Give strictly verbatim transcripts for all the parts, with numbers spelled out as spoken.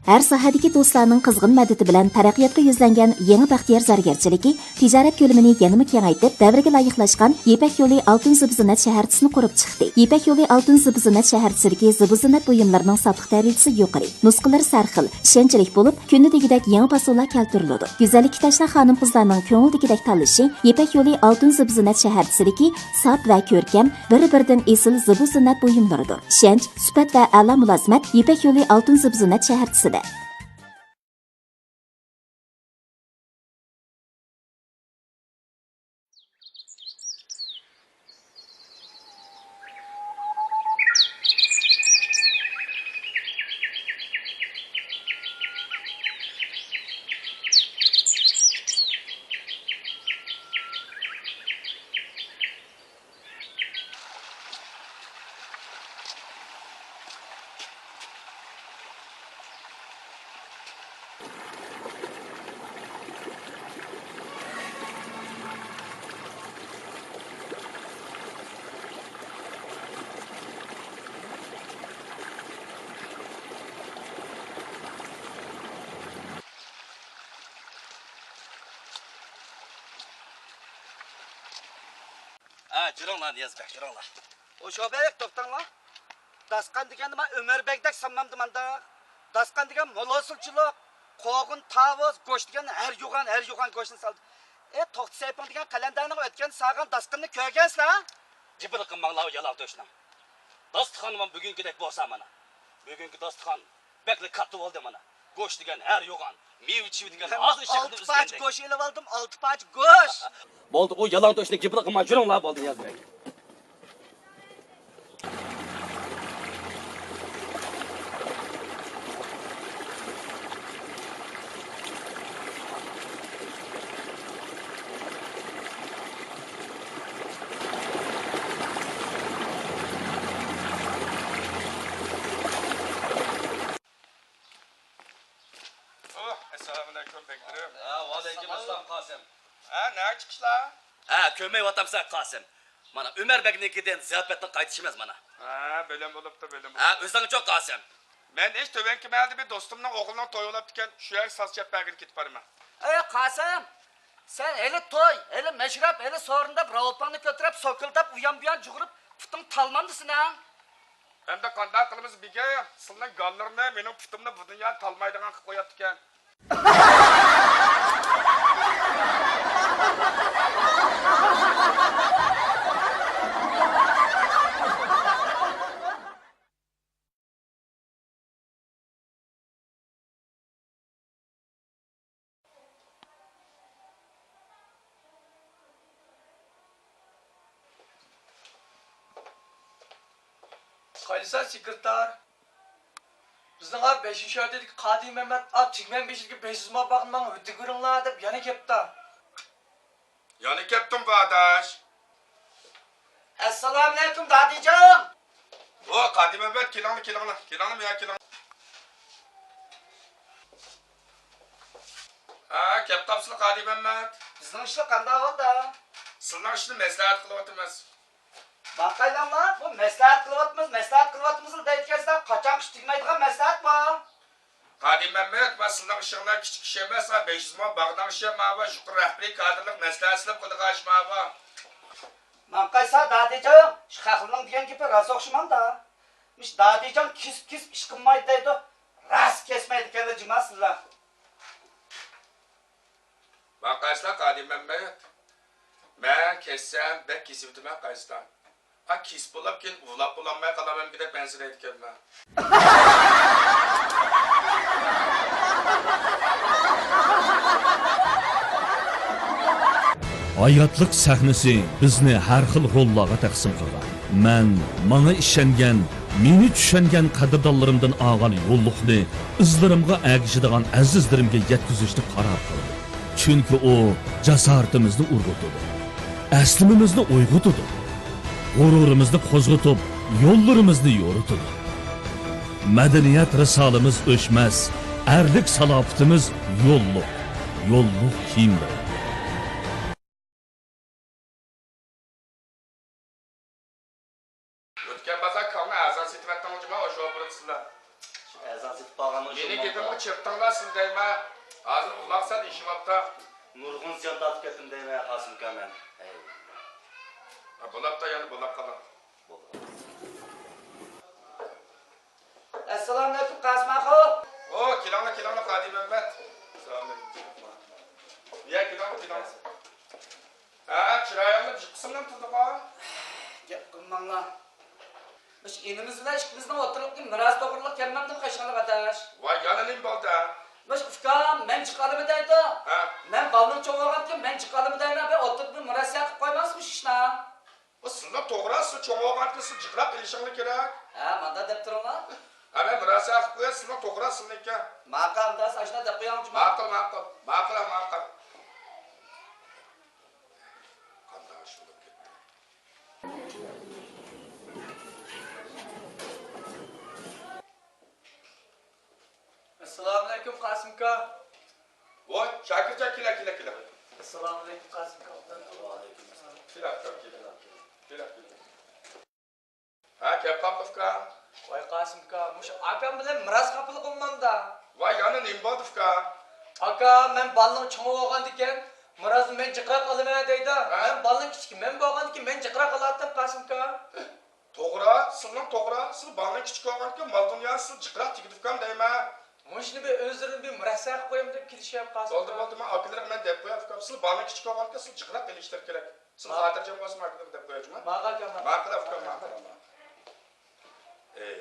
ھەر ساھەدىكى دوستلارنىڭ قىزغىن مەدىتى بىلەن تەرەققىياتقا يۈزلەنگەن يېڭى بەختىيار زەرگەرچىلىكى تىجارەت كۆلىمىنى يەنىمۇ كېڭەيتىپ، دەۋرگە لايىقلاشقان يىپەك يولى ئالتۇن زىبۇ زىننەت شەھەرچىسىنى قۇرۇپ چىقتى. يىپەك يولى ئالتۇن زىبۇ زىننەت شەھەرچىسىدىكى زىبۇ زىننەت بۇيۇملىرىنىڭ ساپلىق دەرىجىسى يۇقىرى، نۇسخىلىرى سەرخىل، ئىشەنچلىك بولۇپ، كۈندە دېگۈدەك يېڭى پاسونلار كەلتۈرۈلىدۇ. گۈزەللىككە تەشنا خانىم-قىزلارنىڭ كۆڭۈلدىكىدەك تاللىشى يىپەك يولى ئالتۇن زىبۇ زىننەت شەھەرچىسىدىكى ساپ ۋە كۆركەم، بىر-بىرىدىن ئېسىل زىبۇ زىننەت بۇيۇملىرىدۇر. ئىشەنچ، سۈپەت ۋە ئەلا مۇلازىمەت يىپەك يولى ئالتۇن زىبۇ زىننەت شەھەرچىسىدە. ھە، جۈرۈڭلار، نىياز بەگ، جۈرۈڭلار. ئۇ شوبەك، توختاڭلار. داستىخان دېگەننى مانا ئۆمەر بەگدەك سالمامدۇ مانداق. داستىخان دېگەن مول ھوسۇلچىلىق، قوغۇن، تاۋۇز، گۆش دېگەن ھەر يوغان، ھەر يوغان گۆشنى سالدى. ئەي، توختى سەيپىڭ دېگەن قەلەندەرنىڭ ئۆتكەندە سالغان داستىخىنىنى كۆرگەنسىلەر؟ جىپىلىق قىلماڭلار ئۇ يالاڭتۆشنىڭ. داستىخانمۇ بۈگۈنكىدەك بولسا مانا. بۈگۈنكى داستىخان بەكلا كاتتا بولدى مانا. گۆش دېگەن ھەر يوغان، مېۋە-چېۋە دېگەن ھازىر شەھەردە ئۆسكەندەك. ئالتە پارچە گۆش ئېلىۋالدىم، ئالتە پارچە گۆش! بولدى، ئۇ يالاڭتۆشنى گېپىلا قىلماي جۈرۈڭلار، بولدى، نىياز بەگ. ئوھ، ئەسسالامۇئەلەيكۇم، بەگلىرىم. ھە، ۋەئەلەيكۇم ئەسسالام، قاسىم. ھە، نەگە چىقىشلار؟ ھە، كۆرمەيۋاتامسەن، قاسىم. مانا، ئۆمەر بەگنىڭكىدىن زىياپەتتىن قايتىشىمىز، مانا. ھە، بىلىم بولۇپتۇ، بىلىم ھە، بولۇپتۇ. ئۆزۈڭچۇ، قاسىم؟ مەن ئىش تۆۋەنكى مەھەللىدە بىر دوستۇمنىڭ ئوغلىنىڭ تويى بولاپتىكەن، شۇ يەرگە ساز چېلىپ بەرگىلى كېتىپ بارىمەن. ئەي، قاسىم! سەن ھېلى توي، ھېلى مەشرەپ، ھېلى سورۇن دەپ راۋۇپاڭنى كۆتۈرۈپ، سوكۇلداپ ئۇيان-بۇيان جۇغۇرۇپ، پۇتۇڭ تالمامدۇ سېنىڭ؟ ئەمدى قانداق قىلىمىز، بېگىم؟ سىلىنىڭ گاللىرىنى مېنىڭ پۇتۇمنى بۇ دۇنيا تالمايدىغان قىلىپ قويۇپتىكەن. قايسى سېكرېتار؟ بىزنىڭ ئا بەشىنچى شەھەردىكى قادىر مەمەت، ئا تۈگمەن بېشىدىكى بەش يۈز ما باغنىڭ ھۆددىگە بېرىڭلار دەپ يەنە كەپتۇ. يەنە كەپتۇمغۇ ئاداش. ئەسسالامۇئەلەيكۇم دادىجان. ۋو، قادىر مەمەت، كېلىڭلار، كېلىڭلار، كېلىڭلار، يا كېلىڭ. ھە، كەپ قاپسىلەر قادىر مەمەت. بىزنىڭ ئىشلار قانداق ئەھۋالدا؟ سىلىنىڭ ئىشىنى مەسلىھەت قىلىۋاتىمىز. باقايلىڭلار، بۇ مەسلىھەت قىلىۋاتىمىز، مەسلىھەت قىلىۋاتىمىز دەيدىكەنسىلەر، قاچانغىچە تۈگىمەيدىغان مەسلىھەت بۇ؟ قادىر مەمەت، مانا سىلىنىڭ ئىشىڭلار كىچىك ئىش ئەمەس، ھە، بەش يۈز ما باغنىڭ ئىشى، ماۋۇ يۇقىرى رەھبىرىي كادىرلىق مەسلىھەتلىشىپ قىلىدىغان ئىش ماۋۇ. ماڭقايسا دادىجان، شۇ خەقلىرنىڭ دېگەن گېپى راست ئوخشىمامدا. مۇشۇ دادىجان كېسىپ-كېسىپ ئىش قىلمايدۇ دەيدۇ، راست كەسمەيدىكەنلا جۇما سىلەر. ماڭقايسىلا قادىر مەمەت، مەن كەتسەم بەك كېسىۋېتىمەن قايسىدان. ئا، كېسىپ بولاپ كېيىن ئۇۋىلاپ بولالماي قالامەنمىكىن دەپ ئەنسىرەيدىكەنمەن. ھاياتلىق سەھنىسى بىزنى ھەر خىل روللارغا تەقسىم قىلغان. مەن ماڭا ئىشەنگەن، مېنى چۈشەنگەن قەدىردانلىرىمدىن ئالغان يوللۇقنى ئىزلىرىمغا ئەگىشىدىغان ئەزىزلىرىمگە يەتكۈزۈشنى قارار قىلدىم. چۈنكى ئۇ جاسارىتىمىزنى ئۇرغۇتىدۇ، ئەسلىمىمىزنى ئويغىتىدۇ، غۇرۇرىمىزنى قوزغىتىپ، يوللىرىمىزنى يورۇتىدۇ. مەدەنىيەت رىسالىمىز ئۆچمەس، ئەرلىك سالاپىتىمىز يوللۇق، يوللۇق كىيىملىرى. ئۆتكەن بازار كاڭنى ئەرزان سېتىۋەتتىڭلار جۇما، ئاشۇ ئاپىرىپ سىلەر. ئەزان سېتىپ قالغانمۇ؟ مېنىڭ گېپىمگە چىرتىڭلار سىز دەيمەن. ھازىر ئۇلاغ سەل ئېشىۋاپتا. نۇرغۇن زىيان تارتىپ كەتتىم دەيمەن، قاسىمكا مەن. ھەي. ھە، بولاپتا، يەنە بولاپ قالىدۇ. ئەسسالامۇئەلەيكۇم، قاسىم ئاخۇن. ئو، كېلىڭلار، كېلىڭلار، قادىر مەمەت. سالامئەلەيكۇم. يە، كېلىڭلار، كېلىڭلار. ھە، چىرايىڭلار بىر قىسىملىرىم تۇردۇقا. گەپ قىلماڭلار. مۇشۇ ئىنىمىز بىلەن ئىككىمىزنىڭ ئوتتۇرىلىقى مىراس توغرىلىق كەلمەمدىمۇ قېشىڭلارغا، ئاداش؟ ۋاي، يەنە نېمە بولدى؟ مۇشۇ ئۇكام، مەن جىق ئالىمەن دەيدۇ. ھە. مەن بالىنىڭ چوڭ بولغاندىكىن مەن جىق ئالىمەن دەيمەن، بىر ئوتتۇرىدا بىر مۇرەسسە قىلىپ قويمامسىز مۇشۇ ئىشنى؟ بۇ سىزنىڭ توغرا، سىز چوڭ بولغاندىكىن سىز جىقراق ئېلىشىڭلار كېرەك. ھە، مانداق دەپ تۇرۇڭلار. ھە، مەن مۇرەسسە قىلىپ قوياي، سىزنىڭ توغرا سىزنىڭكى. ماقۇل، ئۇنداق ئاشۇنداق دەپ قويۇڭ جۇمۇ. ماقۇل، ماقۇل. ماقۇل، ماقۇل. قانداق ئىش بولۇپ كەتتى؟ ئەسسالامۇئەلەيكۇم، قاسىمكا. ۋاي، شاكىرجان، كېلە، كېلە، كېلە. ئەسسالامۇئەلەيكۇم، قاسىمكا. كېلە، كېلە. كېلە، كېلە، كېلە. ھە، كەپ قاپتۇ، ئۇكا. ۋاي، قاسىمكا، مۇشۇ ئاكام بىلەن مىراس خاپىلىقىم ماندا. ۋاي، يەنە نېمە بولدى، ئۇكا؟ ئاكا، مەن بالىنىڭ چوڭى بولغاندىكىن، مىراسنى مەن جىقراق ئالىمەن دەيدۇ. ھە؟ مەن بالىنىڭ كىچىكى، مەن بولغاندىكىن مەن جىقراق ئالاتتىم، قاسىمكا. توغرا، سىلىنىڭ توغرا، سىل بالىنىڭ كىچىك بولغانكى مال دۇنياسى سىل جىقراق تېگىدۇ ئۇكام دەيمەن. مۇشۇنى بىر ئۆزلىرىدىن بىر مۇرەسسە قىلىپ قوياي دەپ كېلىشىپ قالسا. بولدى، بولدى، مەن ئاكىلىرىغا مەن دەپ قوياي ئۇكام. سىل بالىنىڭ كىچىك بولغانكى سىل جىقراق ئېلىشلىرى كېرەك. سىل خاتىرجەم بولسا ماكىنىغا دەپ قوياي جۇما. ماقۇل ئاكا، ماقۇل. ماقۇل ئاكا. ئەي.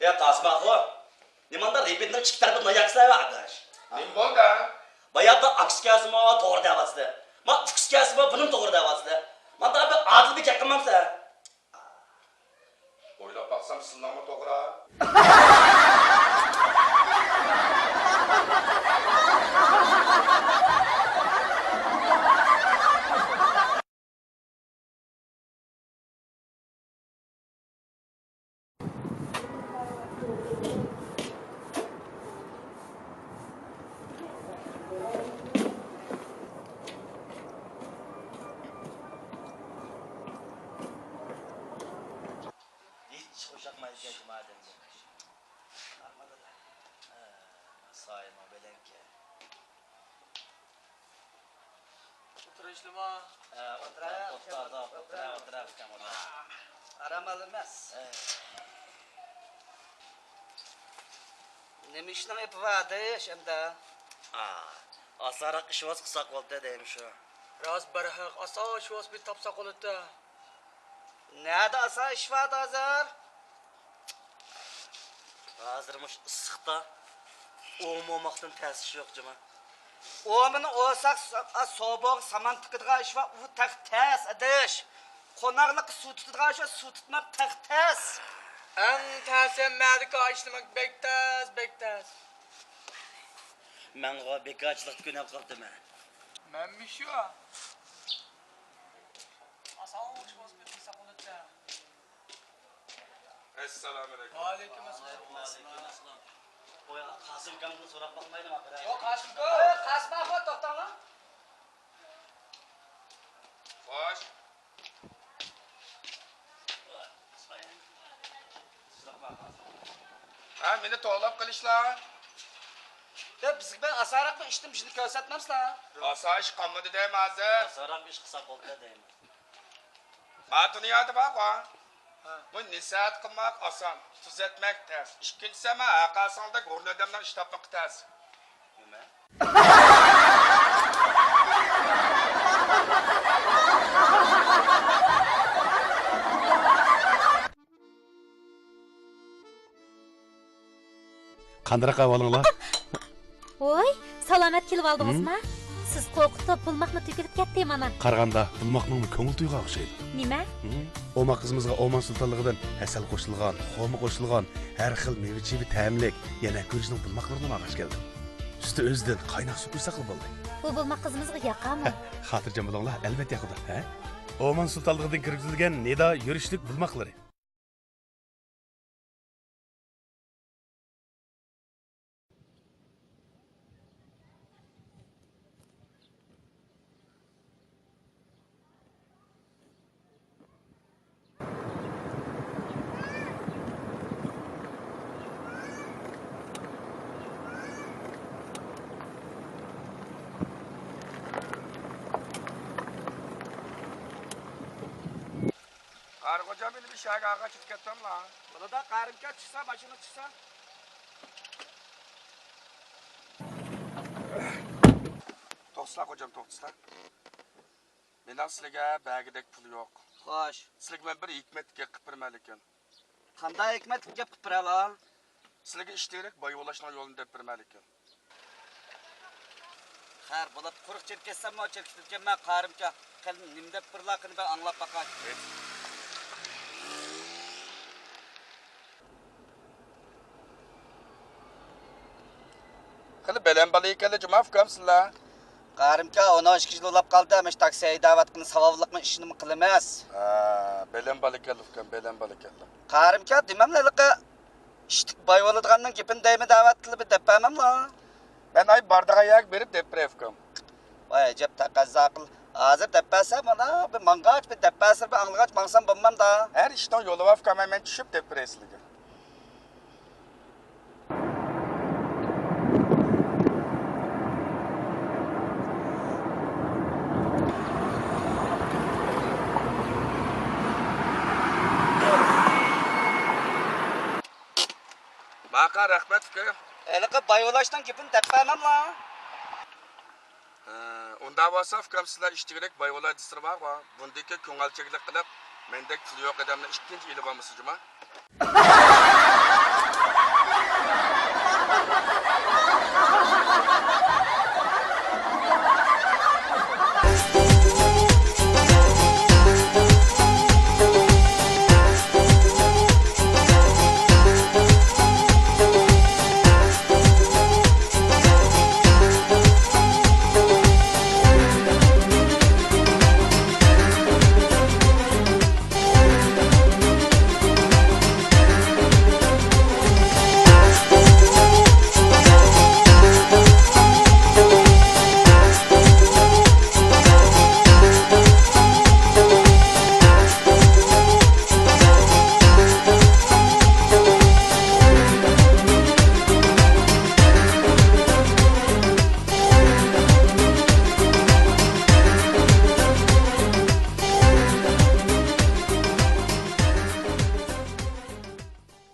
يا قاسىم ئاخۇ، نېمانداق رېپىتنىڭ ئىككى تەرىپى ناياكسىلەر ئاداش؟ نېمە بولدى؟ باياقتا ئاكىسى كەلسىمۇ توغرا دەۋاتىدۇ. ما ئۇكىسى كەلسىمۇ بۇنىمۇ توغرا دەۋاتىدۇ. مانداق بىر ئادىل بىر گەپ قىلمامسەن؟ ئويلاپ باقسام سىلىنىڭمۇ توغرا. ھېچ خۇشياقمايدىكەن شۇ ئادەمگە. سايىمۇ بەلەنكەن. ئولتۇرۇشلىما؟ ھە، ئولتۇرا، ئولتۇرا، ئولتۇرا، ئولتۇرا، ئولتۇرا. ئارام ئال ئەمەس. ھە. نېمە ئىشنىڭ ئېپى بار، ئاداش، ئەمدى؟ ئا، ئاسانراق ئىش بولسا قىلساق بولدى دەيمەن شۇ. راست بىر ھەق، ئاسان ئىش بولسا بىر تاپساق بولىدۇ. نەدە ئاسان ئىش بار ھازىر؟ ھازىر مۇشۇ ئىسسىقتا ئومۇماقتىن تەس ئىش يوق جۇما. ئومىنى ئوساق سوبۇغا سامان تىكىدىغان ئىش بار، ئۇ تېخى تەس ئىدىش. قوناقلىققا سۇ تۇتىدىغان ئىش بار، سۇ تۇتماق تېخى تەس. ئەڭ تەسى مەدىكا ئىشلىمەك بەك تەس، بەك تەس. مەنغۇ بىكارچىلىقتا كۆنۈپ قاپتىمەن. مەنمۇ شۇ. ئاسان ئوقۇش بولسا بىر قىلساق بولاتتى. ئەسسالامۇئەلەيكۇم. ۋەئەلەيكۇم ئەسسالام. ۋەئەلەيكۇم ئەسسالام. قوي، قاسىم ئاكامدىن سوراپ باقمايلىما بىرەر؟ يوق، قاسىم ئاكا. ئەي، قاسىم ئاخۇن، توختاڭلار. خوش. ھە، مېنى توۋلاپ قېلىشلا. دەپ بىزگە بىر ئاسانراق بىر ئىشتىن بىزنى كۆرسەتمەمسىلەر؟ ئاسان ئىش قالمىدى دەيمەن ھازىر. ئاسانراق بىر ئىش قىلساق بولدى دەيمەن. ھە، دۇنيادا بارغۇ. ھە. بۇ نەسىھەت قىلماق ئاسان، تۈزەتمەك تەس. ئىككىنچىسى، ھەممە ھەققاسىڭدەك ھۇرۇن ئادەمنىڭ ئىش تاپمىقى تەس. نېمە؟ قانداق ئەھۋالىڭلار؟ ۋوي، سالامەت كېلىۋالدىڭىزما؟ ھىم؟ سىز قورقۇتۇپ بۇلماقمۇ تۆكۈلۈپ كەتتى مانا. قارىغاندا بۇلماقنىڭمۇ كۆڭلى تويغان ئوخشايدۇ. نېمە؟ ھىم؟ ئوماق قىزىمىزغا ئومان سۇلتانلىقىدىن ھەسەل قوشۇلغان، خورما قوشۇلغان، ھەر خىل مېۋە-چېۋە تەملىك، يەنە گۈرۈچنىڭ بۇلماقلىرىنىمۇ ئالغاچ كەلدىم. ئۈستى ئۆزىدىن قايناق سۇ قۇيساقلا بولدى. بۇ بۇلماق قىزىمىزغا ياقامۇ؟ خاتىرجەم بولۇڭلار، ئەلۋەتتە ياقىدۇ، ھە؟ ئومان سۇلتانلىقىدىن كىرگۈزۈلگەن نىدا يۈرۈشلۈك بۇلماقلىرى. قارى خوجام، مېنى بىر شەھەرگە ئاغا كېتىپ كەتسەملا. بولىدۇ، قارىمكا، چۈشسە، ماشىنا چۈشسە. توختىسىلا خوجام، توختىسىلا. مېنىڭ سىلىگە بەرگۈدەك پۇل يوق. خوش. سىلىگە مەن بىر ھېكمەتلىك گەپ قىلىپ بېرىمەنلىكىن. قانداق ھېكمەتلىك گەپ قىلىپ بېرەلا؟ سىلىگە ئىشتىكرەك باي بولۇشنىڭ يولىنى دەپ بېرىمەنلىكىن. خەير، بولۇپ قۇرۇق چىرىپ كەتسەممۇ چىرىپ كېتىدىكەنمەن، قارىمكا. قېنى، نېمە دەپ بېرىلا، قېنى، بىر ئاڭلاپ باقاي. ھېيت. خېلى بەلەن بالا ئىكەنلە جۇما ئۇكام سىلەر. قارىمكا، ئون ئىككى يىل بولاپ قالدى، مۇشۇ تاكسى ھەيدەۋاتقىنى ساۋابلىقمۇ ئىشىنىمۇ قىلىمىز. ھە، بەلەن بالا ئىكەنلە ئۇكام، بەلەن بالا ئىكەنلە. قارىمكا، دېمەملە ھېلىقى ئىشتىك باي بولىدىغاننىڭ گېپىنى دەيمەن دەۋاتتىلا، بىر دەپ بەرمەملا. مەن ئاي بارىدىغان يەرگە بېرىپ دەپ بېرەي ئۇكام. ۋاي ئەجەب تەقەززا قىل. ھازىر دەپ بەرسەم، مانا بىر ماڭغاچ، بىر دەپ بەرسە، بىر ئاڭلىغاچ ماڭسام بولمامدا؟ ھەر ئىشنىڭ يولى بار ئۇكام، مەن چۈشۈپ دەپ بېرەي سىلىگە. ماقا رەھمەت ئۇكا. ھېلىقى باي بولۇشنىڭ گېپىنى دەپ بەرمەملا. ھە، ئۇنداق بولسا ئۇكام، سىلەر ئىشتىكرەك باي بولاي دېسىلە بارغۇ. بۇندىكى كۆڭۈلچەكلىك قىلىپ، مەندەك پۇلى يوق ئادەمنى ئىككىنچى ئېلىۋالمىسا جۇما.